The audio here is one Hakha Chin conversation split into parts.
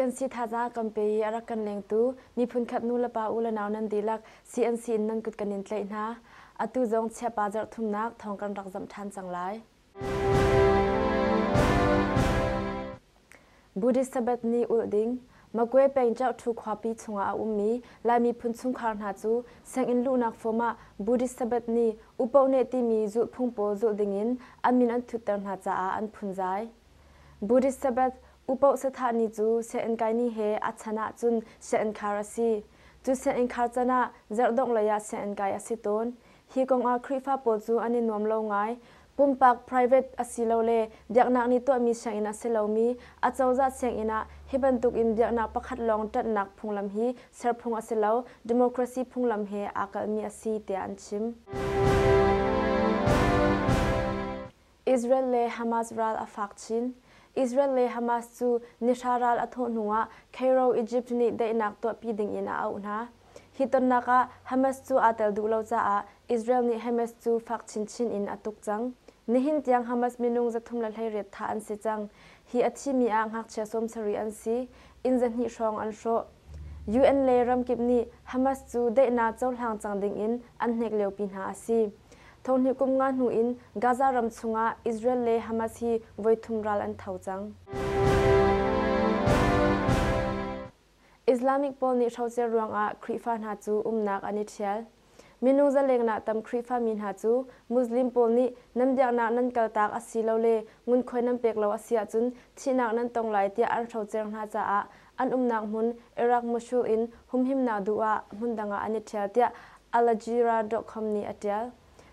CNC thazaang kan pe i a rak kan lengtu miphun khat nu le pa u le nau nan dihlak CNC in nan kut kan in tlaih hna. Atu zong chiapa zarh thumnak thawng kan rak zamh ṭhan cang lai. Buddhist Sabbath ni ulh ding Magwe peng Chauhthu khuapi chungah a ummi Lai miphun chungkhar hna cu sianginn luhnak form ah Buddhist Sabbath ni upohneh timi zulhphung pawl zulh dingin an min an thutter hna caah an phunzai. Buddhist Sabbath upoh sathah ni cu sianginn kai ni he a chan ahcun sianginn khar a si. Cu sianginn khar can ah zarhdongh lei ah sianginn kai a si tawn. Hi kongah Khrihfa pawl cu an i nuam lo ngai. Pumpak private asilole biaknak nih tuahmi sianginn a si lomi acozah sianginn ah hi bantuk in biaknak pakhat lawng ṭanhnak phunglam hi serphung a si lo, democracy phunglam he aa kalhmi a si tiah an chim. Israel le Hamas ral a fak chin. Israel le Hamas cu nihra ral a thawh hnuah Cairo, Egypt nih daihnak tuahpi dingin a auh hna. Hi tonnak ah Hamas cu aa tel duh lo caah Israel nih Hamas cu fak chinchin in a tuk cang. Nihin tiang Hamas minung 318 thah an si cang. Hi a thimi ah ngakchia 70 an si. Inn 200 hrawng an hrawh. UN le ramkip nih Hamas cu daihnak cohlang cang dingin an hnek liopi hna a si. Thonghnih kum nga hnu in Gaza ram chungah Israel le Hamas hi voithum ral an tho cang. Islamic pawl nih hrocer ruangah Khrihfa hna cu umnak an i ṭhial. Minung zalengnak tam Khrihfa mi hna cu Muslim pawl nih nan biaknak nan kaltak asilole ngunkhuai nan pek lo a si ahcun thihnak nan tong lai tiah an hrocer hna caah an umnak hmun Iraq Mosul in humhimnak duh ah hmundang ah an i ṭhial tiah Aljazeera.com nih a ṭial.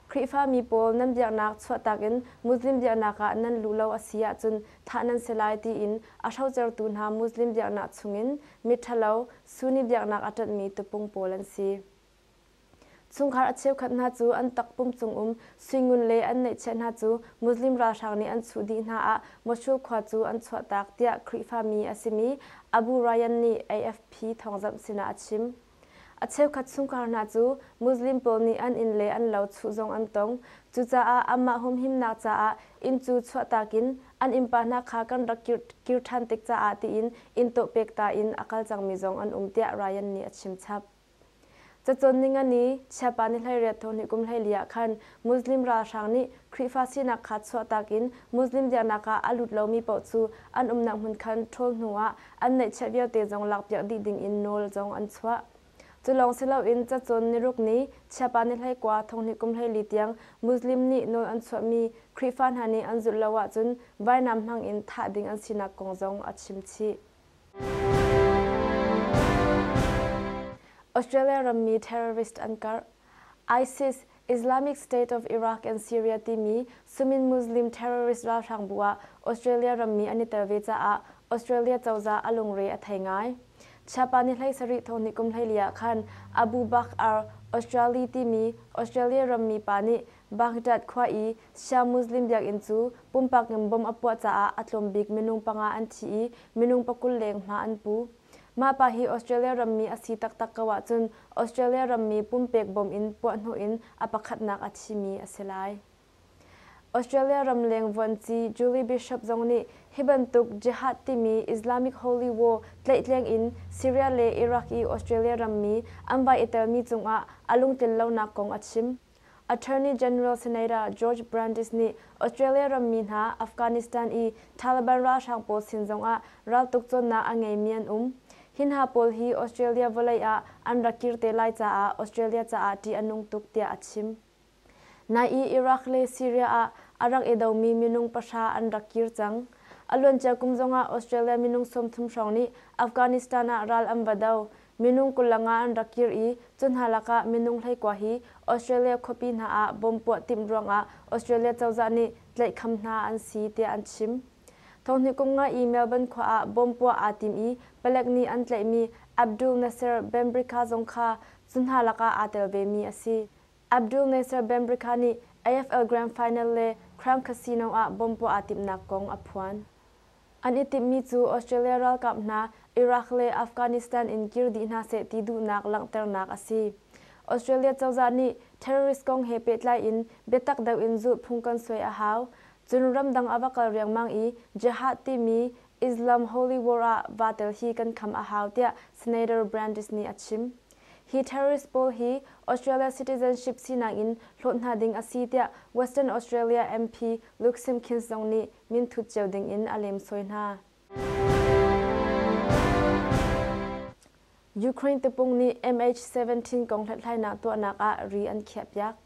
Khrihfami pawl nan biaknak chuahtak in Muslim biaknak ah nan luh lo a si ahcun thah nan si lai tiin a hrocertu hna Muslim biaknak chungin miṭhalo Sunni biaknak a ṭanhmi tupung pawl an si. Chungkhar a cheukhat hna cu an takpum cung um suingun le an neihchiah hna cu Muslim ralhrang nih an chuh dih hna ah Mosul khua cu an chuahtak tiah Khrihfami a simi Abu Ryan nih AFP thawngzamh sinah a chim. A cheukhat chungkhar hna cu Muslim pawl nih an inn le an lo chuh zong an tong. Cucaah anmah humhimnak caah inn cu chuahtak in an innpa hna kha kan rak kir ṭhan tik caah tiin inn tawhpek ta in a kal cangmi zong an um tiah Ryan nih a chim chap. Cacawn ningani chiapa ni 18 thawhnih kum 14 ah khan Muslim ralhrang nih Khrihfa sinak kha chuahtak in Muslim biaknak ah a lut lomi paoh cu an umnak hmun khan ṭhawl hnu ah an neihchiah vialte zong lakpiak dih ding in nawl zong an chuah. Cu lawng si loin cacawn niruk ni chiapa ni 19 thonghnih kum 14 tiang Muslim nih nawl an chuahmi Khrihfa hna nih an zulh lo ahcun vainam hmang in thah ding an sinak kong zong a chim chih. Australia rammi terrorist an karh. ISIS, Islamic State of Iraq and Syria timi Sumin Muslim terrorist ralhrang bu ah Australia rammi an i tel ve caah Australia cozah a lungre a thei ngai. Chiapa ni 17 thawhnih kum 14 ah khan Abu Bakr Australia timi Australia rammi pa nih Baghdad khua i Shia Muslim biakinn cu pumpak in bom a puah caah a tlawm bik minung panga an thi i minung 20 leng hma an pu. Mah pa hi Australia rammi a si taktak ko ahcun Australia rammi pumpek bom in puahhnawh in a pakhatnak a thimi a si lai. Australia ramleng vuanci Julie Bishop zong nih hi bantuk jihad timi Islamic Holy War tlaihtleng in Syria le Iraq i Australia rammi an vai i telmi cungah a lungtlin lonak kong a chim. Attorney General Senator George Brandis nih Australia rammi hna Afghanistan i Taliban ralhrang pawl sin zongah raltuk cawnnak a ngeimi an um. Hi hna pawl hi Australia vawlei ah an rak kir te lai caah Australia caah ṭih a nung tuk tiah a chim. Nai i Iraq le Syria ah a rak i domi minung pahra an rak kir cang. A luancia kum zongah Australia minung 30 hrawng nih Afghanistan ah ral an va do. Minung 25 an rak kir i cu hna lakah minung 19 hi Australia khuapi hna ah bom puah timh ruangah Australia cozah nih tlaihkham hna an si tiah an chim. Thonghnih kum nga i Melbourne khua ah bom puah aa tim i palek nih an tlaihmi Abdul Nasser Benbrika zong kha cu hna lakah aa tel vemi a si. Abdul Nasser Benbrika nih AFL Grand Final le Crown Casino ah bom puah aa timhnak kong a phuan. An i timhmi cu Australia ralkap hna Iraq le Afghanistan in kir dih hna seh ti duhnak langhternak a si. Australia cozah nih terrorist kong he pehtlai in biatak deuh in zulhphung kan suai a hau. Cun ramdang a va kal riangmang i jihad timi Islam Holy War ah vaa tel hi kan kham a hau tiah Senator Brandis nih a chim. Hi terrorist pawl hi Australia citizenship sinak in hlawt hna ding a si tiah Western Australia MP Luke Simpkins zong nih minthut cio ding in a lemsawi hna. Ukraine tapung nih MH17 kong hlathlainak tuahnak ah ri an khiahpiak.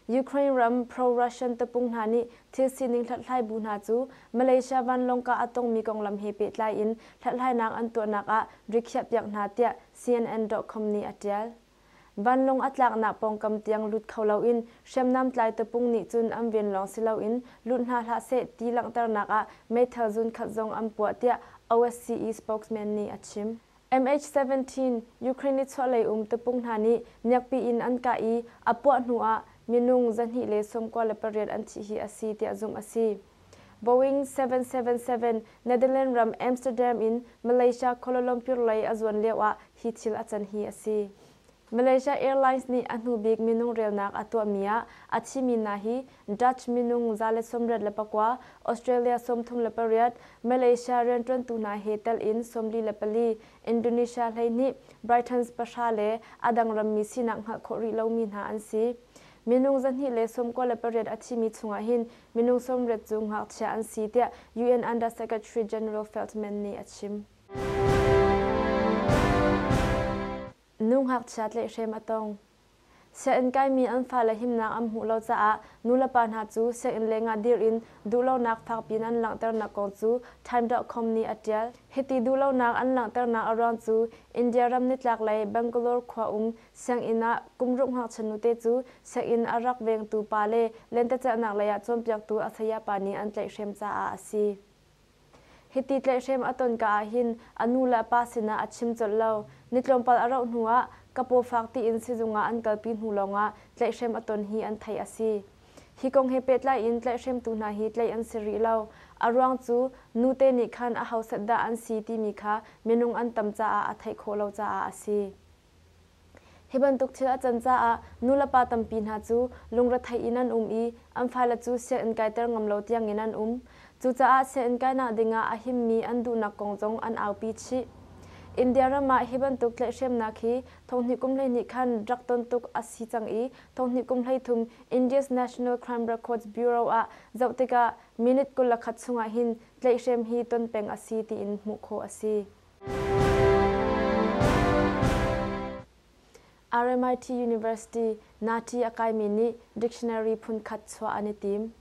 Ukraine ram pro-Russian tapung hna nih thil sining hlathlai bu hna cu Malaysia vanlawng kah a tongmi konglam he pehtlai in hlathlainak an tuahnak ah rikhiahpiak hna tiah CNN.com nih a ṭial. Vanlawng a tlaknak pawngkam tiang lut kho loin hriamnam tlai tapung nih cun an ven lawng si loin lut hna hlah seh ti langhternak ah meithal zunkhat zong an puah tiah OSCE spokesman nih a chim. MH17 Ukraine nichuahlei um tapung hna nih miakpi in an kah i a puah hnu ah minung 298 an thih hi a si tiah zumh a si. Boeing 777 Netherlands ram Amsterdam in Malaysia Kuala Lumpur lei a zuan lio ah hi thil a can hi a si. Malaysia Airlines nih a hnubik minung relnak a tuahmi ah a thimi hna hi Dutch minung 189, Australia 38, Malaysia rianṭuantu hna he tel in 44, Indonesia 12, Britain's pahra le a dang rammi sinak hngalh khawh rih lomi hna an si. Minung 298 a thimi chungah hin minung 80 cu ngakchia an si tiah UN Under Secretary General Feltman nih a chim. Nu ngakchia tlaihhrem a tong. Sianginn kaimi an fale himnak an hmuh lo caah nulepa hna cu sianginn lengah dir in duhlonak fakpi in an langhternak kong cu Time.com nih a ṭial. Hiti duhlonak an langhternak a ruang cu India ram nitlaklei Bangalore khua um sianginn ah kum ruk ngakchia nute cu sianginn a rak vengtu pa le lentecelhnak lei ah cawnpiaktu a sayapa nih an tlaihhrem caah a si. Hiti tlaihhrem a ton ka ahhin a nu le a pa sinah a chim colh lo. Ni tlawmpal a rauh hnuah ka paw fak tiin sizung ah an kalpi hnu lawngah tlaihhrem a ton hi an theih a si. Hi kong he pehtlai in tlaihhremtu hna hi tlaih an si rih lo. A ruang cu nute nih khan aho set dah an si timi kha minung an tam caah a theih khawh lo caah a si. Hi bantuk thil a can caah nulepa tampi hna cu lungrethei in an um i an fale cu sianginn kaiter ngam lo tiangin an um. Cucaah sianginn kainak dingah a himmi an duhnak kong zong an aupi chih. India ram ah hi bantuk tlaihhremnak hi thonghnih kum 12 khan rak ton tuk a si cang i thonghnih kum 13 India's National Crime Records Bureau ah zoh tikah minute 21 chungah hin tlaihhrem hi ton peng a si tiin hmuh khawh a si. RMIT University NATI a kaimi nih dictionary phunkhat chuah an i tim.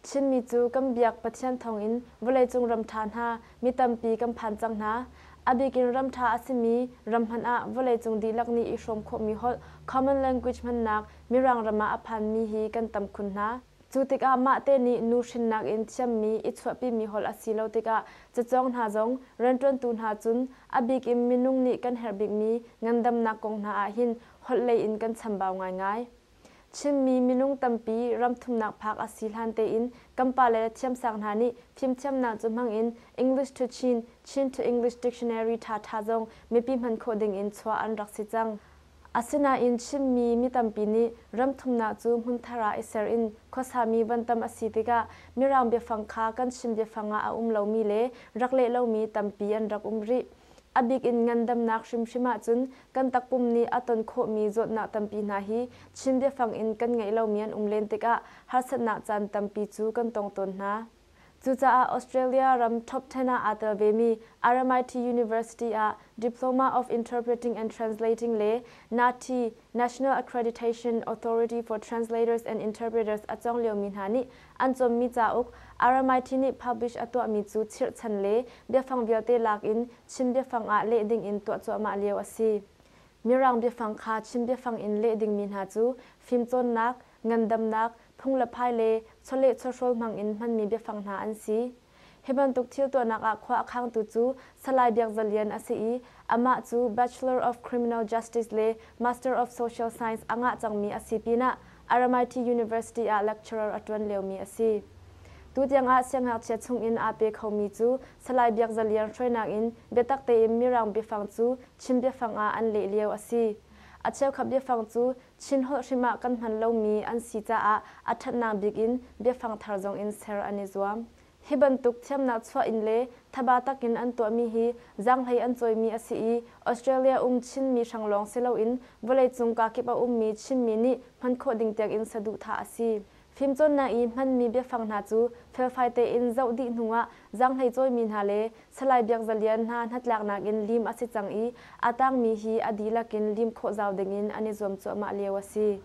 Chinmi cu kan biak Pathian thawngin vawleicung ram ṭha hna mi tampi kan phan cang hna. A bikin ram ṭha a simi ram hmanh ah vawleicung dihlak nih i hrawm khawhmi holh common language hmannak Mirang ram ah a phanmi hi kan tam khun hna. Cu tikah mahte nih nu hrinnak in thiammi i chuahpimi holh a si lo tikah cacawng hna zong rianṭuantu hna cun a bik in minung nih kan herh bikmi ngandamnak kong hna ahhin holh lei in kan chambau ngaingai. Chinmi minung tampi ram thumnak phak a si hlan tein kan pale le thiamsang hna nih fimthiamnak cu hmang in English to Chin, Chin to English dictionary ṭhaṭha zong mipi hman khawh dingin chuah an rak si cang. Asinain Chinmi mi tampi nih ram thumnak cu hmunthar ah i ser in khuasami van tam a si tikah Mirang biafang kha kan Chin biafang ah a um lomi le rak leh lomi tampi an rak um rih. A bik in ngandamnak hrimhrim ahcun kan takpum nih a ton khawhmi zawtnak tampi hna hi Chin biafang in kan ngeih lomi an um len tikah harsatnak caan tampi cu kan tong tawn hna. Cucaah Australia ram top 10 ah aa tel vemi RMIT University ah Diploma of Interpreting and Translating le NAATI, National Accreditation Authority for Translators and Interpreters, a cawng liomi hna nih an cawnmi cauk RMIT nih publish a tuahmi cu chirhchan le biafang vialte lak in Chin biafang ah leh ding in tuah cuahmah lio a si. Mirang biafang kha Chin biafang in leh dingmi hna cu fimcawnnak, ngandamnak, phung le phai le chawleh chawhrawl hmang in hmanmi biafang hna an si. Hi bantuk thil tuahnak ah khua a khangtu cu Salai Biak Za Lian a si i amah cu Bachelor of Criminal Justice le Master of Social Science a ngah cangmi a si pinah RMIT University ah lecturer a ṭuan liomi a si. Tutiang ah siangngakchia chungin aa pe khomi cu Salai Biak Za Lian hruainak in biatak tein Mirang biafang cu Chin biafang ah an leh lio a si. A cheukhat biafang cu Chin holh hrim ah kan hman lomi an si caah a ṭhatnak bik in biafang thar zong in ser an i zuam. Hi bantuk thiamnak chuah in le thaba takin an tuahmi hi zaanghlei an cawimi a si i Australia um Chinmi hrang lawng si loin vawleicung kakip a ummi Chinmi nih hman khawh ding tiangin saduhthah a si. Fimcawnnak i hmanmi biafang hna cu felfai tein zoh dih hnuah zaanghlei cawimi hna le Salai Biak Za Lian hna hnatlaknak in lim a si cang i a tangmi hi a dihlak in lim khawh zau dingin an i zuam cuahmah lio a si.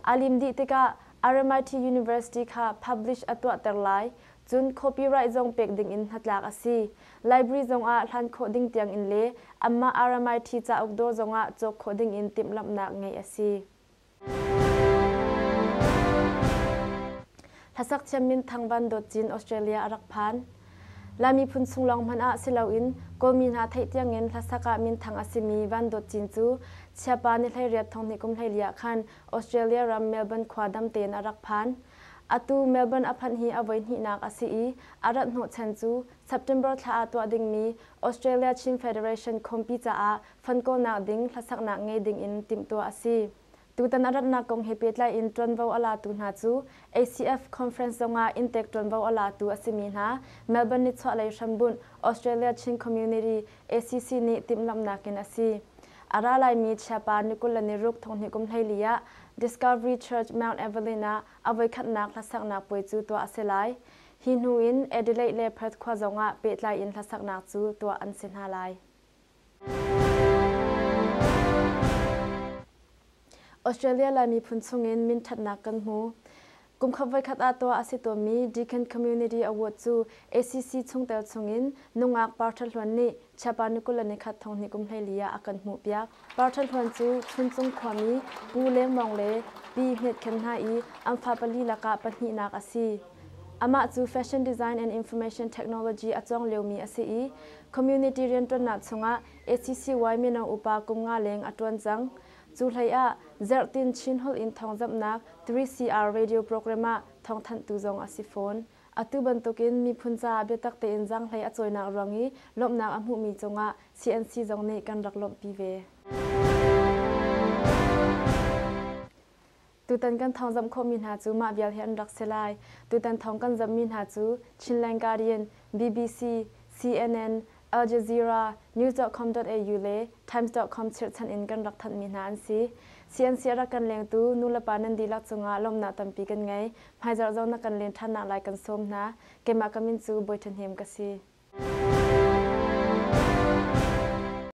A lim dih tikah RMIT University kha publish a tuahter lai, cun copyright zong pek dingin hnatlak a si. Library zongah hlan khawh ding tiangin le anmah RMIT cauk dawr zongah cawk khawh dingin timhlamhnak ngeih a si. Hlasak thiam minthang Van Dawt Cin Australia a rak phan. Lai miphun chung lawng hmanh ah si loin Kawlmi hna theih tiangin hlasak ah minthang a simi Van Dawt Cin cu Chiapa ni 18 thonghnih kum 14 ah khan Australia ram Melbourne khua dam tein a rak phan. Atu Melbourne a phanh hi a voihnihnak a si i a rat hnawhchan cu September thla ah tuah dingmi Australia Chin Federation khawmpi caah fund kawlnak ding hlasaknak ngei dingin timhtuah a si. Tutan a ratnak kong he pehtlai in ṭuanvo a latu hna cu ACF Conference zongah inntek ṭuanvo a latu a simi hna Melbourne nichuahlei hrambunh Australia Chin Community ACC nih timhlamhnak in a si. A ra laimi Chiapa ni 26 thonghnih kum 14 ah Discovery Church Mount Evelyn ah a voikhatnak hlasaknak puai cu tuah a si lai. Hi hnu in Adelaide le Perth khua zongah pehtlai in hlasaknak cu tuah an si hna lai. Australia Lai miphun chungin minṭhatnak kan hmu. Kumkhat voikhat ah tuah a si tawnmi Deakin Community Award cu ACC chungtel chungin nungak Par Ṭha Hluan nih Chiapa ni 21 thonghnih kum 14 ah a kan hmuhpiak. Par Ṭha Hluan cu Chuncung khuami Pu Leng Mawng le Pi Hmet Khen hna i an fa pali lakah pahnihnak a si. Amah cu Fashion Design and Information Technology a cawng liomi a si i Community rianṭuannak chungah ACCY mino upa kum nga leng a ṭuan cang. Cu hlei ah Zerhtin Chin holh in thawngzamhnak 3CR radio program ah thawngthanhtu zong a si fawn. Atu bantukin miphun caah biatak tein zaanghlei a cawinak ruang i lawmhnak a hmuhmi cungah CNC zong nih kan rak lawmhpi ve. Tutan kan thawngzamh khawhmi hna cu mah vial hi an rak si lai. Tutan thawng kan zamhmi hna cu Chinland Guardian, BBC, CNN, Al Jazeera, News.com.au le Times.com chirhchan in kan rak thanhmi hna an si. CNC a rak kan lengtu nulepa nan dihlak cungah lawmhnak tampi kan ngei. Hmaizarh zong na kan len ṭhannak lai kan sawm hna. Keimah ka min cu Bawi Ṭha Hnem ka si.